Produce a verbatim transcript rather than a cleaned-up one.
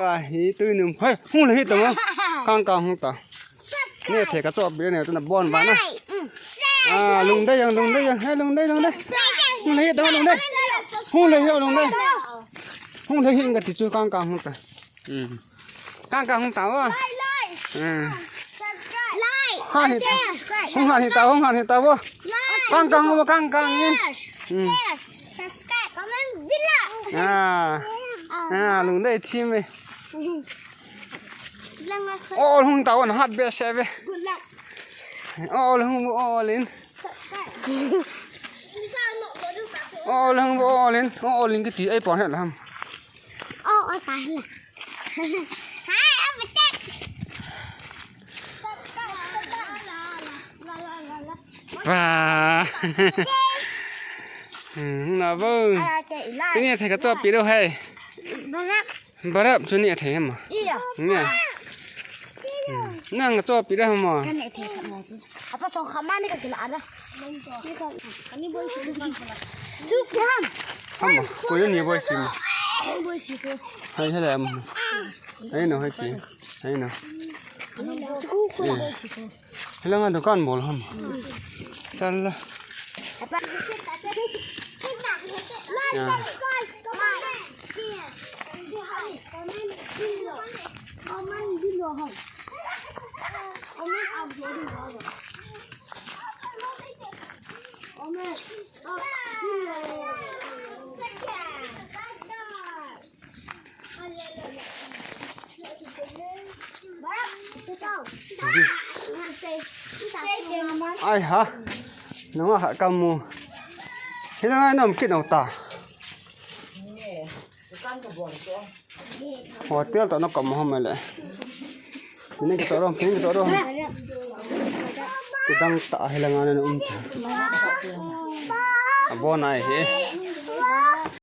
Ahi, tui num. Hei, hung le hi ta mo. Kang kang hung ta. Ne the ka chopi ne tu na bon ba na. Ah, lungdei jeng, lungdei jeng. Hei, lungdei, lungdei. Hung le hi ta mo, lungdei. Hung le hi, lungdei. Hung le hi ka ti chu kang kang hung ta. Hmm. Kang kang hung ta wo. Hmm. Han hi ta. Hung han hi ta, hung han hi ta wo. Kang kang wo, kang kang in. Hmm. Subscribe, comment below. Ah. Ah, lungdei thim e. Langa kho. Ol hung ta wo, hat be se ve. Good luck. Ol hung, ol in. Subscribe. Ol hung, ol in. Ol in kiti ei pon het lam. Oh, ol ta la. Hai, apa tak? Ba. Hmm, na bo. Ala ke ilai. Ini saya kata piro hai. Barap. Barap tu ni athei ma. Iya. Ni. Hmm. Nang chopi da ma. Kan athei khat mo tu. Apa song khat ma ni ka kila ada. Ni ka. Ani boi si tu kan kala. Tu kan. Ama, ko ni boi si ma. Ani boi si tu. Hai hai am. Ai no hai si. Ai no. Ani boi si tu. Hilanga dukan bol ham. Chal la. Ya. Ai ha. Nunga ha kamu. Hilanga nom kit nota. Hotel to na kamu ham le. Ini kita orang, ini kita orang. Kidang ta hilanga na um. Abon ai he.